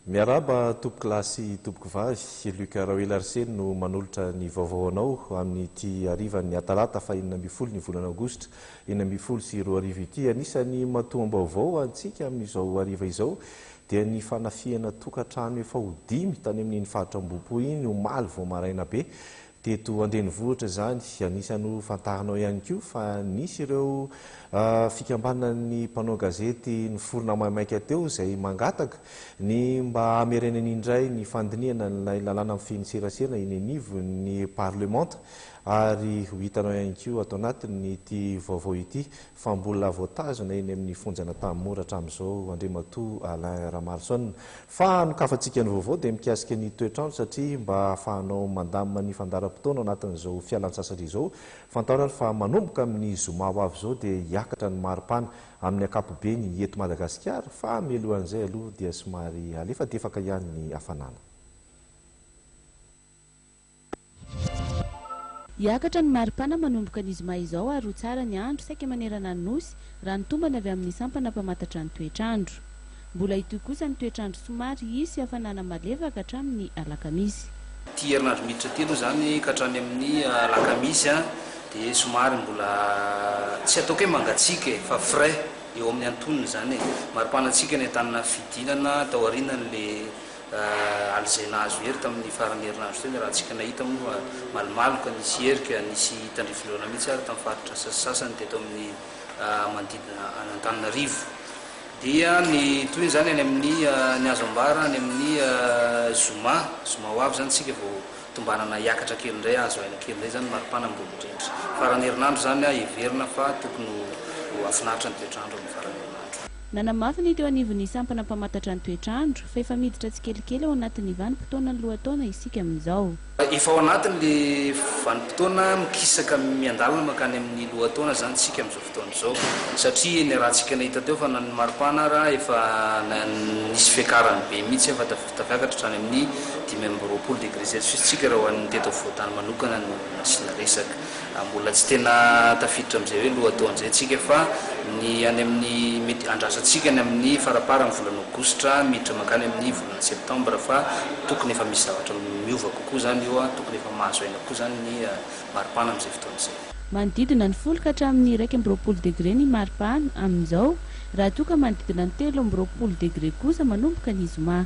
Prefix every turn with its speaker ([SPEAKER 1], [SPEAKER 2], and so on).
[SPEAKER 1] Miarahaba tompokolahy sy tompokovavy, Luc Raoelarseny no manolotra ny vaovao anao amin'ity harivan'ny talata faha 16 ny volana aogositra 2016 ity. Anisan'ny matoam-baovao antsika amin'izao hariva izao dia ny fanafihana tokantrano efa ho dimy tany amin'iny faritra Ambohipo iny omaly vao maraina be teto an-drenivohitra izany. Anisan'ny ho fantarinao ihany koa fa nisy ireo fikambanan'ny mpanao gazety niforona maimaika teo izay mangataka ny mba hamerenany indray ny fandinihana an'ilay lalàna mifehy ny serasera eny anivon'ny parlemanta ary ho hitanao ihany koa ato anatin'ity vaovao ity fa mbola voatazona eny amin'ny fonjan'Antanimora hatramin'izao Andriamatoa Alain Ramaroson. Fa hanokafantsika ny vaovao dia mikasika ny toetr'andro satria mba hahafahanao mandamina ny fandaharam-potoana ao anatin'izao fialantsasatra izao. Fantaro ary fa manomboka amin'ny zoma ho avy izao dia hiakatra ny maripana amin'ny ankapobeny eto Madagasikara fa mialohan'izay aloha dia somary alefadefaka ihany ny hafanana.
[SPEAKER 2] Hiakatra ny maripana manomboka ny zoma izao ary ho tsara ny andro saika manerana ny Nosy raha ny tombana avy amin'ny sampana mpamantatra ny toetr'andro. Mbola hitohy kosa ny toetr'andro somary hisy hafanana malefaka hatramin'ny alakamisy.
[SPEAKER 3] Ity herinandro miditra ity aloha izany ka hatrany amin'ny alakamisy dia somary mbola tsy ataoko hoe mangatsiaka e, fa frais eo amin'ny antonony izany e. Maripanantsika ny entanina fidinana taorianan'ilay Aly izay nahazo hery tamin'ny faran'ny herinandro teo, niarahantsika nahita moa malomaloka, nisy herika, nisy tandrifin-drona mihitsy ary tamin'ny faritra sasasasany teto amin'ny manodidina an'Antananarivo. Dia ny tohiny izany any amin'ny, ny azo ambara any amin'ny zoma, zoma ho avy izany isika vao tombanana hiakatra kely indray, hahazo aina kely indray izany ny maripana ambony indrindra. Faran'ny herinandro izany heverina fa tokony ho hahafinaritra ny toetr'andro amin'ny faran'ny herinandro.
[SPEAKER 2] Nanamafy ny teo anivon'ny sampana mpamantatra ny toetr'andro fa efa miditra tsikelikely ao anatin'ny vanim-potoanan'ny lohataona isika amin'izao.
[SPEAKER 3] Efa ao anatin'ilay vanim-potoana mikisaka miandalana mankany amin'ny lohataona izany isika amin'izao fotoana izao satria niarahantsika nahita teo fa na ny maripana ara efa nisy fiakarany be mihitsy efa tafiakatra hatrany amin'ny 25 degré celsius tsika raha ho an'ny teto afovoan-tany manokana no nasiana resaka. Mbola tsy tena tafiditra amin'izay hoe lohataona izay tsika fa ny any amin'ny mety andrasantsika any amin'ny faramparan'ny volana aogositra miditra mankany amin'ny volana septambra fa tokony efa misy zavatra miova kokoa izany eo, tokony efa mahazo aina koa izany ny maripana amin'izay fotoana izay.
[SPEAKER 2] Manodidina ny folo ka hatramin'ny 21 degre ny maripana amin'izao raha toa ka manodidina ny 23 degre kosa manomboka ny zoma.